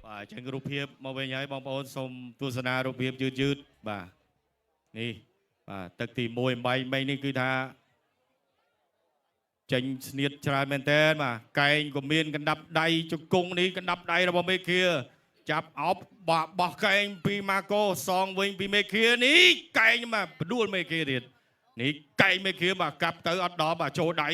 បាទអញ្ចឹងរូបភាពមកវិញហើយបងប្អូនសូមទស្សនារូបភាពយឺតយឺតបាទនេះបាទទឹកទី1អំបែងមិញនេះគឺថាចេញស្នៀតច្រើនមែនតើបាទកែងក៏មានកណ្ដាប់ដៃជង្គង់នេះកណ្ដាប់ដៃរបស់មេឃាចាប់អោបបាក់បោះកែងពីម៉ាកូសងវិញពីមេឃានេះកែងបាទផ្ដួលមេឃាទៀតនេះកែងមេឃាបាទកាប់ទៅអត់ដល់បាទចូលដៃ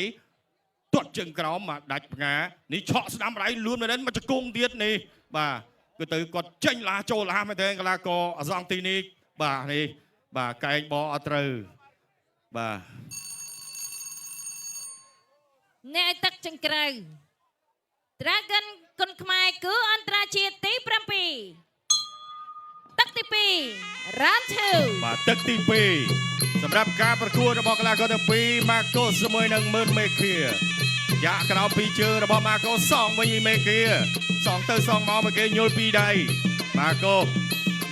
ទាត់ជើងក្រោមបាទដាច់ផ្ងានេះឆក់ស្ដាំដៃលឿនមែនទែនមកជង្គង់ទៀតនេះបាទគឺទៅគាត់ចេញឡាចូលឡាមែនទែនកីឡាករអសង់ទីនេះបាទនេះបាទកែងបអត់ត្រូវបាទ អ្នកឲ្យទឹកចង្ក្រៅ Dragon គុនខ្មែរគឺអន្តរជាតិទី7ទឹកទី2 Round 2 បាទទឹកទី2សម្រាប់ការប្រកួតរបស់កីឡាករទាំងពីរម៉ាកូជាមួយនឹងមឿនមេឃាយ៉ាក់ក្រោមពីរជើងរបស់ម៉ាកូសងវិញពីមេឃាសងទៅសងមកមេឃាញល់ពីរដៃម៉ាកូ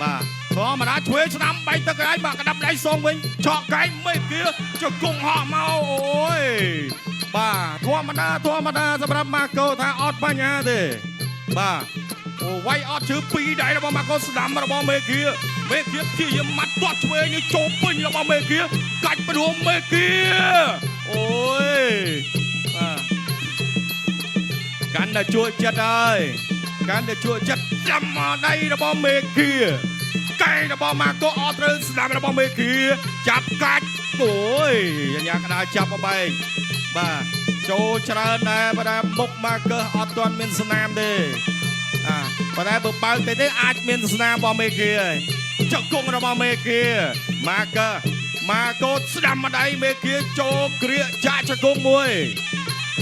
បាទធម្មតាឆ្វេងស្ដាំបែកទឹកឯងបាទក្តាប់ដៃសងវិញឆក់កែងមេឃាជង្គង់ហក់មកអូយបាទធម្មតាធម្មតាសម្រាប់ម៉ាកូថាអត់បញ្ហាទេបាទអូវាយអត់ជឿពីរដៃរបស់ម៉ាកូស្ដាំរបស់មេឃាមេឃាព្យាយាមម៉ាត់ទាត់ឆ្វេងនេះចូលពេញរបស់មេឃាកាច់ព្រមមេឃាអូយបាទកាន់តែជួចចិត្តហើយកាន់តែជួចចិត្តចាំមកដៃរបស់មេឃាកែងរបស់ម៉ាកូអត់ត្រូវស្ដាំរបស់មេឃាចាប់កាច់អូយអញ្ញាកដាចាប់បបែកបាទចូលច្រើនដែរបើថាមុខម៉ាកើអត់ទាន់មានស្នាមទេអាប៉ុន្តែបើបើកទៅទេអាចមានស្នាមរបស់មេឃាហើយចង្គង់របស់មេឃាម៉ាកើម៉ាកូស្ដាំម្ដាយមេឃាចូលក្រៀកចាក់ចង្គង់មួយ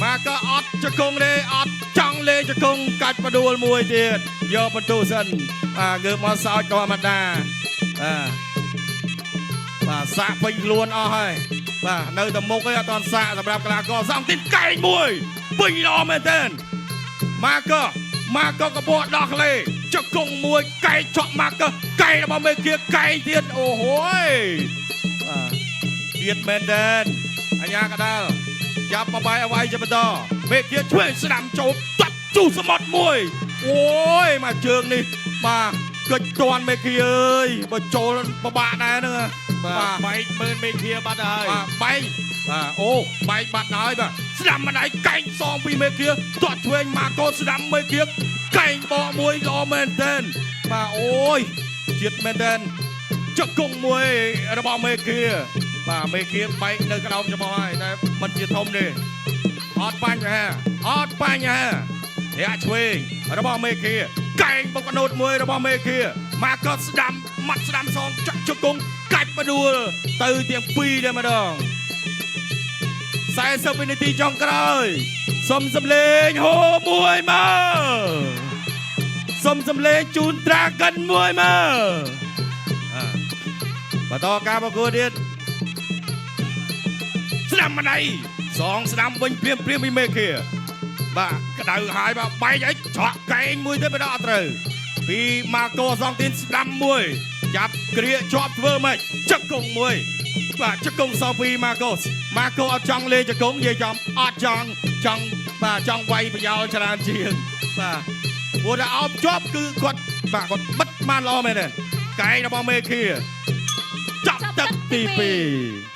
ម៉ាកើអត់ចង្គង់ទេអត់ចង់លេងចង្គង់កាច់បដួលមួយទៀតយកបន្ទូសិនបាទងើបមកសោចធម្មតាបាទបាទសាក់ពេញខ្លួនអស់ហើយបាទនៅតែមុខឯងអត់ទាន់សាក់សម្រាប់កីឡាករសង់ទីនកែងមួយពេញល្អមែនទែនម៉ាកើម៉ាកូកបោះដោះក្លេចង្គង់មួយកែងឆក់ម៉ាកើកែងរបស់មេគាកែងទៀតអូហូយបាទទៀតមែនទែនអញ្ញាកដាលចាប់បបាយអវ៉ៃជាបន្តមេគាឆ្វេងស្ដាំចូលតាត់ជុះសមុទ្រមួយអូយមកជើងនេះបាទកិច្ចតាន់មេគាអើយបើចូលពិបាកដែរហ្នឹង បាទបែកមឿនមេឃាបាត់ហើយ បាទបែកបាទអូបែកបាត់ហើយបាទស្ដាំម្ដាយកែងសងពីមេគាទាត់ឆ្វេងម៉ាកូស្ដាំមេគាកែងបកមួយល្អមែនទែនបាទអូយជាតិមែនទែនចង្គង់មួយរបស់មេគាបាទមេគាបែកនៅក្រោមច្បោះហើយតែមិនជាធំទេអត់បញ្ហាអត់បញ្ហាធាក់ឆ្វេងរបស់មេគាកែងបុកកណូតមួយរបស់មេគាម៉ាកូស្ដាំម៉ាត់ស្ដាំសងចាក់ជង្គង់កាច់បដួលទៅទាំងពីរតែម្ដង40វិនាទីចុងក្រោយសុំសំលេងហូមួយមកសុំសំលេងជូនត្រាកិនមួយមកអាបន្តការប្រកួតទៀតស្ដាំម្ដាយសងស្ដាំវិញព្រាមព្រាមពីមេឃាបាទក្តៅហើយបាទបែកអីច្រកកែងមួយទៀតមិនដល់អត់ត្រូវពីម៉ាកូសងទីនស្ដាំមួយចាប់គ្រាជាប់ធ្វើម៉េចចង្គង់មួយបាទចង្គង់សងពីម៉ាកូសម៉ាកូអត់ចង់លេងចង្គង់និយាយចំអត់ចង់ចង់បាទចង់វាយប្រយោលច្រើនជាងបាទព្រោះតែអោបជាប់គឺគាត់បាទគាត់បិទបានល្អមែនទេកែងរបស់មេឃាចាប់ទឹកទី2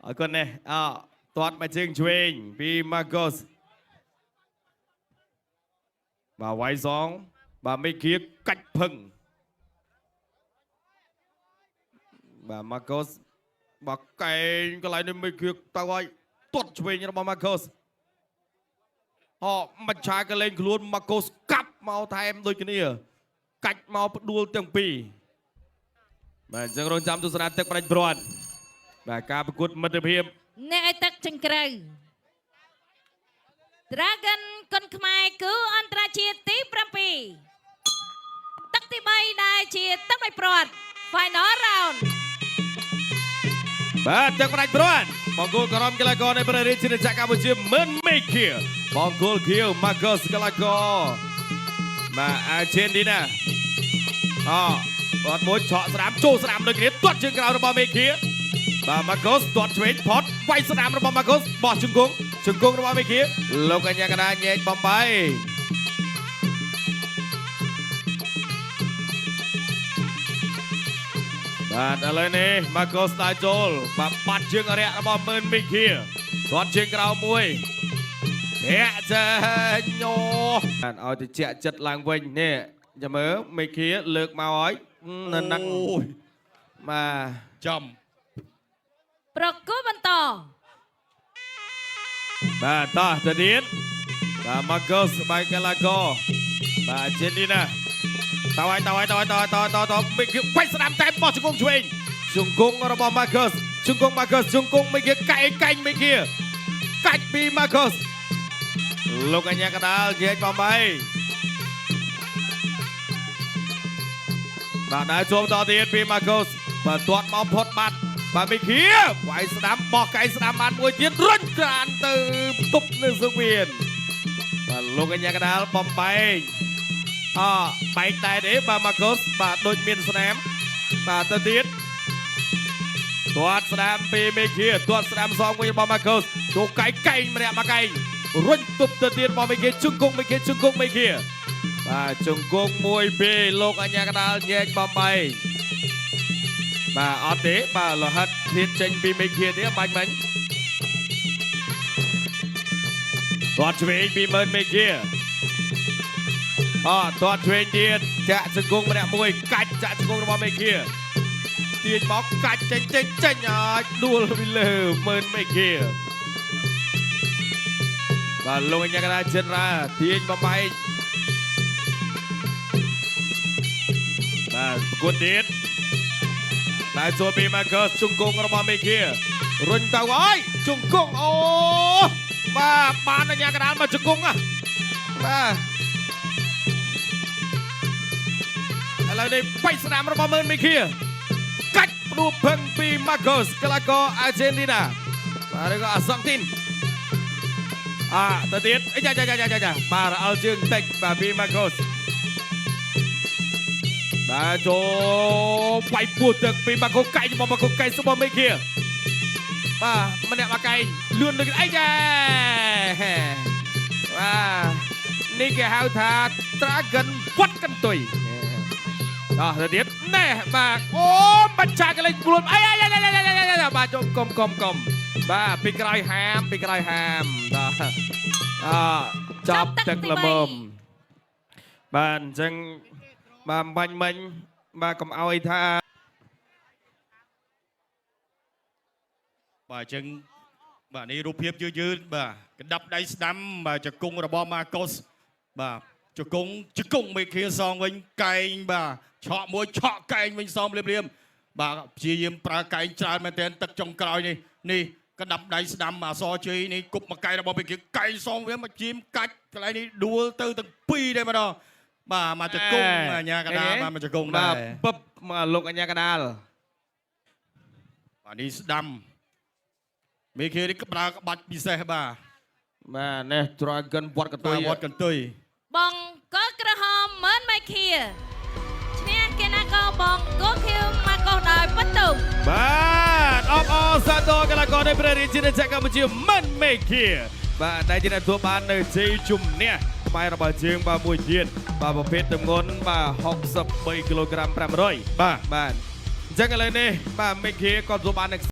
អរគុណណាស់អទាត់មកជើងឆ្វេងពី Marcos បាទវាយសងបាទមេឃាកាច់ផឹងបាទ Marcos បាទកែងកន្លែងនេះមេឃាទៅហើយទាត់ឆ្វេងរបស់ Marcos ហោមិនឆាកលេងខ្លួន Marcos កាប់មកថែមដូចគ្នាកាច់មកផ្ដួលទាំងពីរបាទអញ្ចឹងរងចាំទស្សនាទឹកផ្ដាច់ព្រាត់បាទការប្រកួតមិត្តភាព អ្នកឲ្យទឹកចង្ក្រៅ Dragon គុនខ្មែរគឺអន្តរជាតិទី7ទឹកទី3ដែលជាទឹកផ្ដាច់ព្រាត់ Final Round បាទទឹកផ្ដាច់ព្រាត់បង្គោលក្រមកីឡាករនៃព្រះរាជាណាចក្រកម្ពុជាមឿនមេឃាបង្គោលខៀវម៉ាកូសកីឡាករបាទអាជេនទីណាអបាត់មួយឆក់ស្រាមចូលស្រាមដូចគ្នាទាត់ជើងក្រោយរបស់មេឃា បាទម៉ាកូសទាត់ឆ្វេងផុតវាយស្ដាមរបស់ម៉ាកូសបោះជង្គង់ជង្គង់របស់មេគាលោកអញ្ញាកដាញែកបំបីបាទឥឡូវនេះម៉ាកូសដើរចូលបាទបាត់ជើងអរិយរបស់ម៉ឺនមីឃាទាត់ជើងក្រោមមួយធាក់ចេញញោបាទឲ្យទៅជាក់ចិត្តឡើងវិញនេះចាំមើលមីឃាលើកមកហើយនៅនឹង អូយ បាទ ចំ ប្រគល់បន្ត បាទតោះទៅទៀតបាទម៉ាកូសបាយកីឡាករបាទជេនីណាតើហើយតើហើយតើហើយតើតើតើតើមីគីបាច់ស្ដាំតែបោះជង្គង់ឆ្វេងជង្គង់របស់ម៉ាកូសជង្គង់ម៉ាកូសជង្គង់មីគីកែងកែងមីគីកាច់ពីម៉ាកូសលោកអញ្ញាកដាលជែកបំបីបាទដែរជួបតទៀតពីម៉ាកូសបាទទាត់មកផុតបាត់បាទមីគីវាយស្ដាំបោះកែងស្ដាំបានមួយទៀតរុញត្រានទៅទប់នៅសង្វៀនបាទលោកអញ្ញាកដាលបំបែកអបែកដែរទេបាទម៉ាកូសបាទដូចមានស្នាមបាទទៅទៀតទាត់ស្ដាំពីមេឃាទាត់ស្ដាំសងវិញរបស់ម៉ាកូសចូលកែងកែងម្នាក់មកកែងរុញទប់ទៅទៀតរបស់មេឃាជង្គង់មេឃាជង្គង់មេឃាបាទជង្គង់មួយពីរលោកអញ្ញាកដាលញែកបំបែកបាទអត់ទេបាទលហិតឃ្លាតចេញពីមេឃាទេបាញ់មិញទាត់ឆ្វេងពីម៉ឺនមេឃាអទាត់ឆ្វេងទៀតចាក់ជង្គង់ម្នាក់មួយកាច់ចាក់ជង្គង់របស់មេឃាទាញមកកាច់ចេញចេញចេញអាចដួលពីលើម៉ឺនមេឃាបាទលោកអញ្ញាកដាចិនរ៉ាទាញបំបែកបាទប្រកួតទៀតតែចូលពីម៉ាកឺសជង្គង់របស់មេឃារុញទៅអើយជង្គង់អូបាទបានអញ្ញាកដាលមកជង្គង់ណាបាទឥឡូវនេះបៃស្ដាមរបស់ម៉ឺនមេឃាកាច់ផ្ដួលផឹងពីម៉ាកូសកីឡាករអាល់ជេនទីណាបាទឬក៏អាសង់ទីនអាទៅទៀតអីចាចាចាចាចាបាទរអល់ជើងតិចបាទពីម៉ាកូសបាទចូលវាយពោះទឹកពីម៉ាកូកែងរបស់ម៉ាកូកែងរបស់មេឃាបាទម្នាក់មកកែងលឿនដូចអីចាបាទនេះគេហៅថា Dragon វត្តកន្ទុយតោះទៅទៀតណែបាទអូបាច់ចាកលេចខ្លួនអីអីបាទចូលកុំកុំកុំបាទពីក្រោយហាមពីក្រោយហាមតោះអចាប់ទឹកល្មមបាទអញ្ចឹងបាទបាញ់មិញបាទកុំឲ្យថា បាទអញ្ចឹងបាទនេះរូបភាពយឺតយឺតបាទកណ្ដាប់ដៃស្ដាំបាទជង្គង់របស់ម៉ាកូសបាទជង្គង់ជង្គង់មេឃាសងវិញកែងបាទឆក់មួយឆក់កែងវិញសងភ្លាមភ្លាមបាទព្យាយាមប្រើកែងច្រើនមែនទែនទឹកចុងក្រោយនេះនេះកណ្ដាប់ដៃស្ដាំអសជ័យនេះគប់មកកែងរបស់មេឃាកែងសងវាមកជាមកាច់កន្លែងនេះដួលទៅទាំងពីរដែរម្ដងបាទមកជង្គង់អញ្ញាកដាលបាទមកជង្គង់ បាទ ដែរ ពឹបមកលោកអញ្ញាកដាល បាទនេះស្ដាំមេឃានេះក្បាលក្បាច់ពិសេសបាទ បាទនេះ Dragon វត្តកន្ទុយ បាទវត្តកន្ទុយ បងកលក្រហមម៉ឺនមេឃាឈ្នះកីឡាករបងគោខៀវម៉ាកូសដោយពិន្ទុ បាទអបអរសាទរកីឡាករនៃព្រះរាជាណាចក្រកម្ពុជាមិនមេឃាបាទតែជាអ្នកទទួលបាននៅជ័យជំនះខ្មែររបស់យើងបាទមួយទៀតបាទប្រភេទទម្ងន់បាទ63គីឡូក្រាម500 បាទ បាទអញ្ចឹងឥឡូវនេះបាទមេឃាក៏ទទួលបាននៅ